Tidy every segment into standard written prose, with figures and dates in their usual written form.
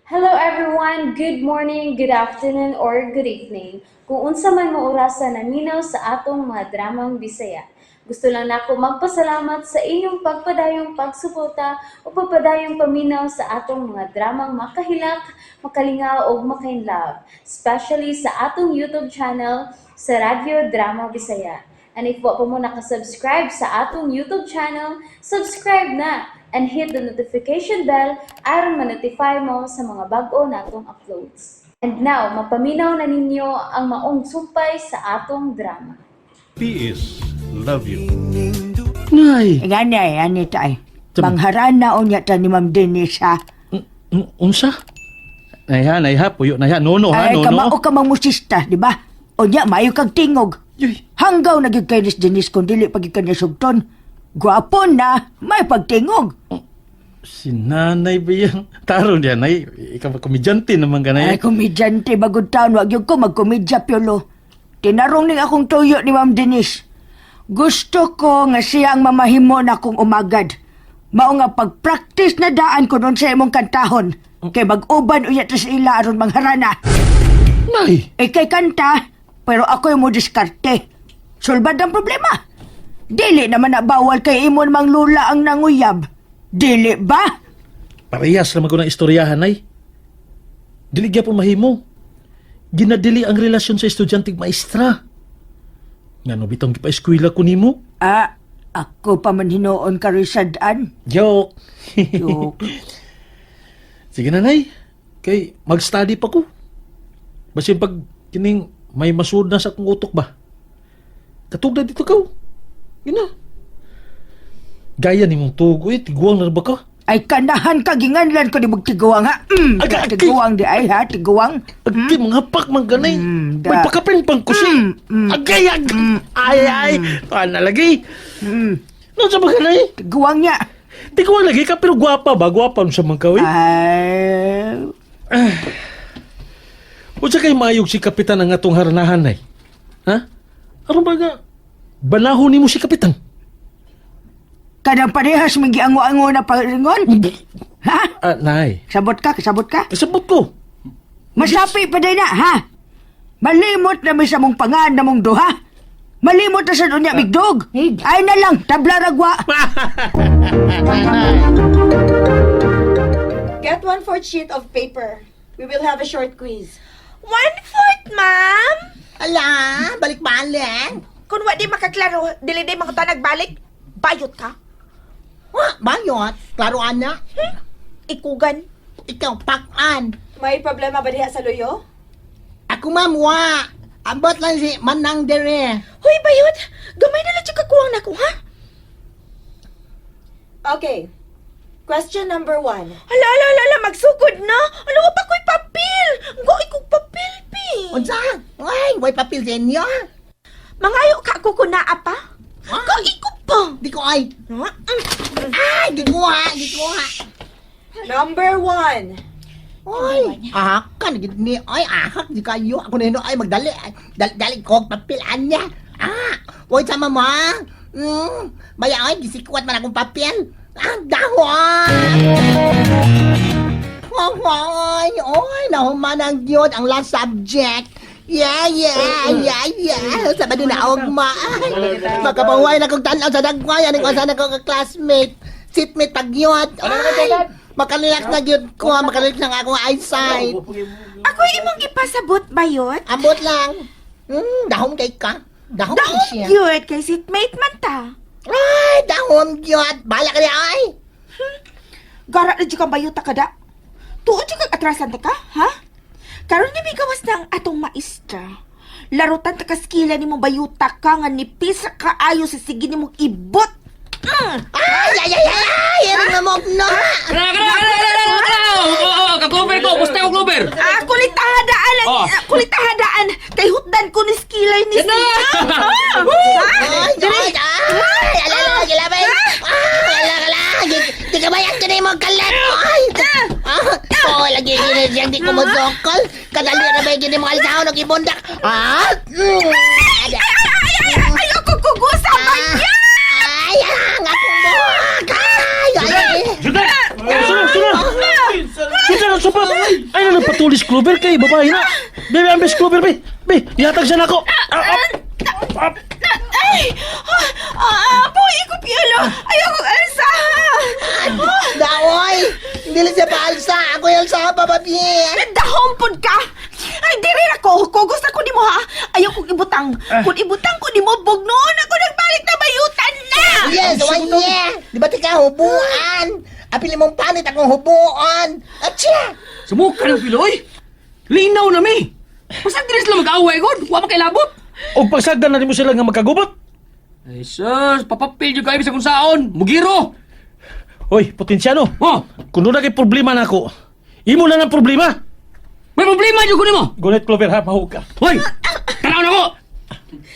Hello everyone! Good morning, good afternoon, or good evening. Kung unsa man mo orasa naminaw sa atong mga dramang Bisaya. Gusto lang nako magpasalamat sa inyong pagpadayong pagsuporta o pagpadayong paminaw sa atong mga dramang makahilak, makalingaw ug makainlove, especially sa atong YouTube channel sa Radyo Drama Bisaya. And if wa pa mo nakasubscribe sa atong YouTube channel, subscribe na and hit the notification bell aron ma-notify mo sa mga bag-o natong uploads. And now, mapaminaw na ninyo ang maong sumpay sa atong drama. PS Love you. Nay! Gani ay, ani ta ay. Mangharana unya ta ni Ma'am Denise ha. Unsa? Nay ha, nay ha, puyo nay ha. No, no ha, Ay, no, kamao no. ka mang musista, di ba? Unya, maayo kag tingog. Yuy. Hanggaw na gyud kay Miss Denise kung dili pag kanya sugton. Gwapo na, may pagtingog. Si nanay ba yan? Taro niya, nay. Ikaw ba komedyante naman ka, Ay, nay. komedyante, bagong taon, wag yun ko magkomedya, Piolo. Tinarong ning akong tuyo ni Ma'am Denise. Gusto ko nga siya ang mamahimo na akong umagad. Mao nga pag-practice na daan ko nun sa imong kantahon. Kay mag-uban unya ta sa ila aron mangharana. Nay! Ikay kanta, pero ako'y mo diskarte. Sulbad ang problema. Dili naman na bawal kay imo namang lula ang nanguyab. Dili ba? Parehas naman ko ng istoryahan, nay. Dili gyapon mahimo. Ginadili ang relasyon sa estudyante maestra. Ngano bitong gipa-eskwela ko nimo? Ah, ako pa man hinuon karoy sad-an. Joke. Joke. Sige na, nay. Kay mag-study pa ko. Basin pag kining may masud na sa akong utok ba? Katugda dito kaw. Gina. Gaya ni mong tugo eh, tiguang na ba ka? Ay kanahan ka ginganlan ko ni mong tiguang ha. Aga, agay. Tiguang di ay ha, tiguang. Agay, mga pak man ganay. Da. May pakapin pang kusi. Agay, agay. Ay, ay. Paano lagi? No, sa mga ganay? Tiguang niya. Tiguang lagi ka, pero gwapa ba? Gwapa sa mga kaw eh. Ay, Unsa kay maayog si Kapitan ang atong haranahan ay? Ha? Aron ba nga banahon nimo si Kapitan? Kanang parehas mong giango-ango na paringon? Ha? Ah, nay. Sabot ka, sabot ka. Kasabot ko. Masapi pa din na, ha? Malimot na may sa mong pangan na mong duha. Malimot na sa dunya bigdog. Ay na lang, tabla ragwa. Get 1/4 sheet of paper. We will have a short quiz. 1/4, ma'am. Ala, balik-balik. Kung wa di makaklaro, dili di mga nagbalik, bayot ka. Wa, bayot. Klaro ana. Ikugan. Ikaw, pakan. May problema ba diha sa luyo? Ako ma'am, wa. Abot lang si Manang dere. Hoy, bayot! Gamay na lang siya kakuwang nako, ha? Okay. Question number 1. Ala, ala, ala, ala, magsugod na! Ala, wa pa ko'y papel! Goy kong papel, pi! Unsa? Ay, way papel sa inyo. Mangayo ka ako kuna, apa? Goy ko pa! Di ko ay. Ha? Ay, di ko ha, di ko ha. Number 1. Oy, ahak ka na gid ni. Ay, ahak di kayo. Ako na ay magdali. Dali, dali ko papel anya. Ah, oy sama mo. Ha? Baya ay gisikwat man akong papel. Ah, dahon. Oy, oy, nahuman ang yun, ang last subject. Yeah. Sabado na og ma. Makapahuway na kong tanaw sa dagway. Ano ko sana ko ka-classmate. Seatmate pag yun. Ay, makalilak na gyud ko. Makalilak na nga akong eyesight. Ako'y imong gipasabot, bayot? Ambot lang. Dahom kay ka. Dahom, kay Dahong siya. yun, kay seatmate man ta. Ay, dahom gyud. Bala ka niya, ay. Gara na dyan kang bayot ka da. Tuod dyan kang atrasan ta ka, ha? Karon ni gawas na ang atong maestra. Larutan ta kaskila ni mong bayuta ka nga nipis sa kaayo sa sige ni mong ibot. Ay, ay, ay, ay, ay. Iring na mo, no. Kena, kena, kena, kena, kena, kena. Oh, ka-Clover ko, gusto ko Clover. Ah, kulitahadaan ang Oh. kulitahadaan kay hutdan ko ni skilay ni Kena! siya. Ay, ay, ay, ala, ala, gilabay. Ay, ala, ala, di ka bayan ka na yung mga kalat. Ay, ah, oh, lagi gini siyang di ko mosokol. Kadali na ba gini mga alisahon og ibundak. Ah, Ay, ay, ay, ayoko kugusa ba niya? Ay, ang akong buhok. Ay, ay, ay. Juday! Suna, suna! Suna, na supa. Ay na nagpatulis Clover kay babae na. Bebe, ambis Clover, be. Be, ihatag siya nako. Ah, ah. Ay! Ah, puwi ko, Piolo! Ayaw kong alsa! Daoy! Hindi lang siya paalsa. Ako yung alsa, Papa P. Dahom pod ka! Ay, diri na ko. Kugos ako nimo ha. Ayaw kong ibutang. Kung ibutang ko nimo, bugnoon ako nagbalik na bayutan na! Yes, why yeah? Di ba tika hubuan? Apil mong panit akong hubuan. Atya! Sumuka ng Piloy! Linaw na mi! Basta dili sila mag-away god, wa pa kay labot. Og pagsagdan na nimo sila nga magkagubot. Ay sus, papapil jud kayo sa kung saon. Mugiro. Hoy, Potensyano. Oh, Kung doon na kay problema nako, imo na ng problema. may problema jud ko nimo. Gulit Clover ha, mahug ka. Hoy! Tanaw na ko!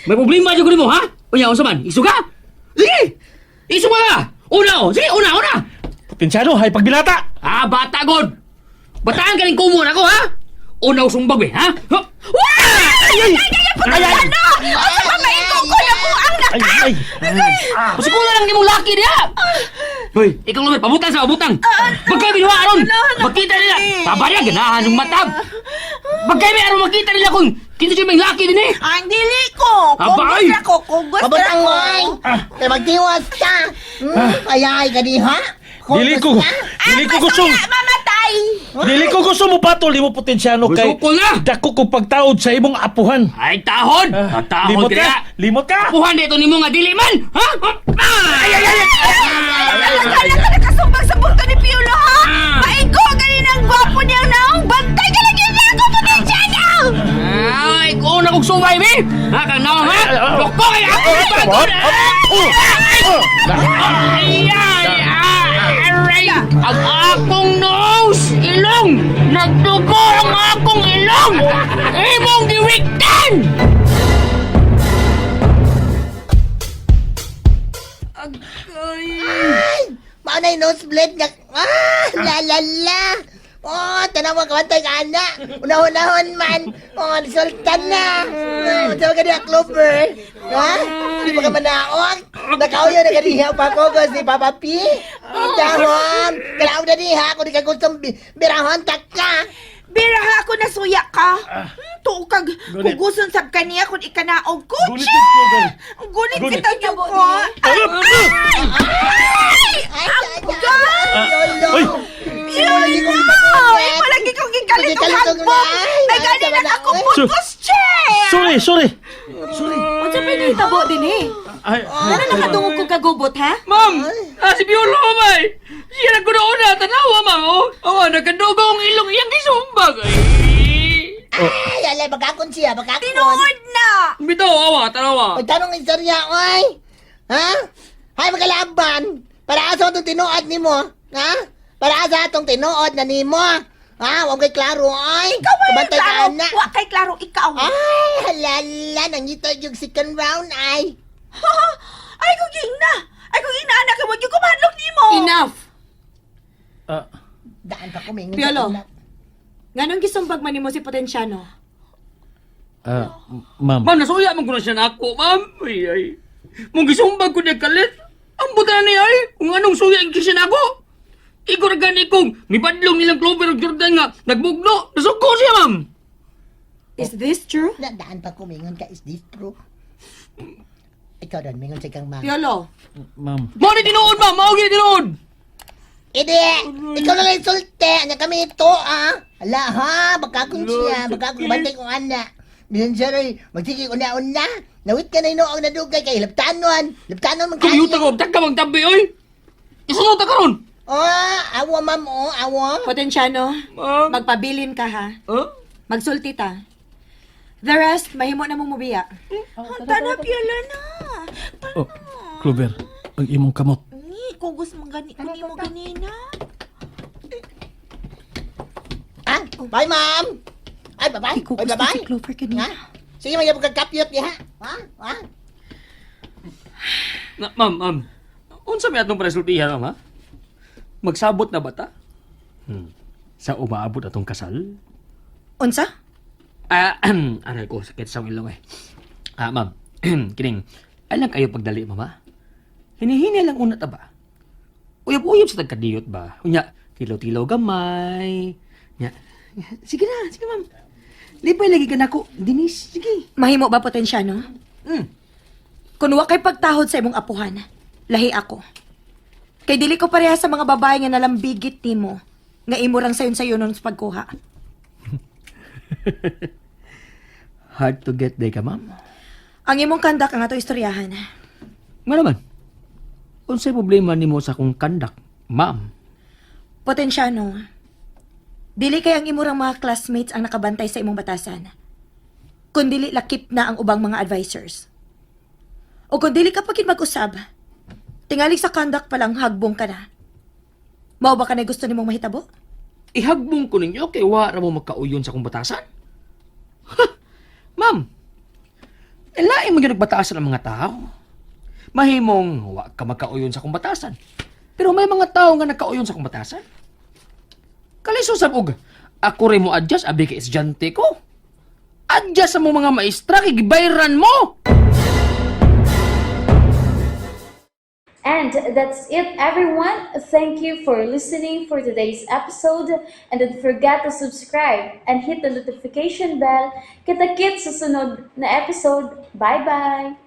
May problema jud ko nimo, ha? Unya unsa man? Isuga? Sige! Isuga ka! Una oh! Sige, una, una! Potensyano, hay pagbilata. Ah, bata god! Bataan ka ning kumon ako, ha? Una sumbag eh, ha? Huh? Ay, ay, ay, ay, ay, ay, Asa ba maingkong ko na buang na Ay, ay. Pasikula lang nimong laki diha! Hoy, ikaw lumit, pabutang sa pabutang! Bagkay binuha aron! Makita nila! Babaya, ganahan yung matab! Bagkay may aron makita nila kung kinsa siya may laki din eh! Ang dili ko! Abay! Kugos na ko! Kugos na Pabutang ko! oy! Kay magtiwas ka! Ayay ka diha? Dili ko, dili ko gusto. Ang mamatay! Dili ko gusto mo patol nimo Potensyano kay Gusto ko na. dako ko pagtaod sa imong apuhan. Ay, tahod! Ah, Tahod limot ka ka, na! limot ka. Apuhan dito nimo nga dili man! Ha? Ay, ay, ay! Kala ka nakasumbag sa burto ni Piolo, ha? Maigo ganin ang gwapo niyang naong bantay ka lagi niya ako, Potensyano! Ay, ikaw na kong sungay, be! Ha, kang naong, ha? Loko kay ako! Ay, ay, ay, aray! Ang akong nose! Ilong! Nagdugo ang akong ilong! Imong giwiktan! Ay! Mao na yung nosebleed nga. Ah! La la la! Oh, tanawa ka bantay ka ana. Unahon-nahon man. Oh, sultan na. Oh, tawag ka diha, Clover. Ha? Di ba ka manaog? Nakauyo na ka diha pa ko si Papa P. Dahon. Kalaw na diha kung di ka gustong birahon ta ka. Bira ha ako nasuya ka. Tuo kag kuguson sab kaniya kung ikanaog ko. Gulit yun, Clover. Gulit Gulit. kita gyud ko. Ay! Ay, ay, ay, ay, Uy! Imo lagi kong Ay, palagi kong gikalit og Gikalit og hagbong. ay, May gani ay, na ako ay. pugos, che. Sorry, sorry. Sorry. Unsa pa nahitabo din eh? Ay, Ano nakadungog kong kagubot, ha? Ma'am! Ah, si Piolo, may! Siya nagkuna-una, tanawa, ma'am! Oh, oh nagkadugo ang ilong iyang gisumbag! Ay! Ay, alay, bagakon siya, bagakon. Tinuod na. Bitaw, awa, tanawa! Pagtanong istorya, oy! Ha? Hay, magkalaban! Para asa atong tinuod nimo? Ha? Para asa atong tinuod na nimo? Ha? Huwag kay klaro, oy! Ikaw ay Kabantay ka klaro. na. Wa kay klaro ikaw. Ay, halala, nangita yung second round, ay! Ay kung gingna. Ay kung gingna anak wag gyud ko mahadlok nimo. Enough! Ah, Daan pa ko, mingon. Piolo. Nganong gisumbag man nimo si Potensyano? ah, ma'am. Ma'am, nasuya man ko na siya na ako, ma'am. Ay, ay. Mong gisumbag ko niya kalit. Ang buta na niya, ay. Kung anong suya ang siya na ako. Ikaw na gani kong mibadlong nilang Clover ug Jordan nga nagbugno. Nasuko siya, ma'am. Is this true? Na, daan pa ko, mingon ka, is this true? Ikaw doon, mingon sa kang ma'am. Piolo, Ma'am. Mao ni tinuod, ma'am. Mao gini tinuod. Ide! Ikaw na lang insulte! Anya kami ito, ah! Ala, ha? Bagakon siya, bagakon, bantay kong anak. Bisan siya rin, magsige una-una. Nawit ka na inuong nadugay kay laptanon. Laptanon man kayo. Kuyuta ko, tagka magtabi, oy. Isunod ta karon. Oh, awa ma'am, oh, awa. Potensyano, Ma'am. magpabilin ka ha. Huh? Magsulti ta. The rest, mahimo na mong mubiya. Tana Piolo na. Oh, Clover, ang imong kamot. Ni kugos man gani ko nimo ganina. Ah, bye ma'am. Ay, bye-bye. Kugos Ay, na bye-bye. si Clover kanina. Ha? Sige, magyapag kagkapyot niya. Ha? Ha? Na, ma'am, ma'am. Unsa may atong presultihan, ma'am, ha? Magsabot na ba ta? Hmm. Sa umaabot atong kasal? Unsa? Ah, aray ko, sakit sa akong ilong eh. Ah, ma'am, kining, alam kayo pagdali, mama? Hinihini lang una ta ba? Uyab-uyab sa tagkadiyot ba? Unya, tilaw-tilaw gamay, Ya. Sige na, sige ma'am. Lipay lagi ka nako, Denise. Sige. Mahimo ba, Potensyano? Kung wa kay pagtahod sa imong apuhan, lahi ako. Kay dili ko pareha sa mga babae nga nalambigit nimo, nga imo rang sayon-sayonon sa pagkuha. Hard to get day ka, ma'am. Ang imong kandak ang ato istoryahan. Nga naman. Unsay problema nimo sa akong kandak, ma'am? Potensyano, dili kay ang imurang mga classmates ang nakabantay sa imong batasan. Kun dili lakip na ang ubang mga advisors. O kung dili ka pagid mag-usab, tingali sa conduct pa lang hagbong ka na. Mao ba ka na gusto nimong mahitabo? Ihagbong ko ninyo kay wa ra mo magkauyon sa akong batasan. Ha! Ma'am, lain mo gyud nagbatasan ang mga tao. Mahimong wa ka magkauyon sa akong batasan. Pero may mga tao nga nagkauyon sa akong batasan. Kaliso sab og ako rin mo adjust abi kay estudyante ko. Adjust sa mo mga maestra kay gibayran mo. And that's it, everyone. Thank you for listening for today's episode. And don't forget to subscribe and hit the notification bell. Kita-kits sa sunod na episode. Bye-bye!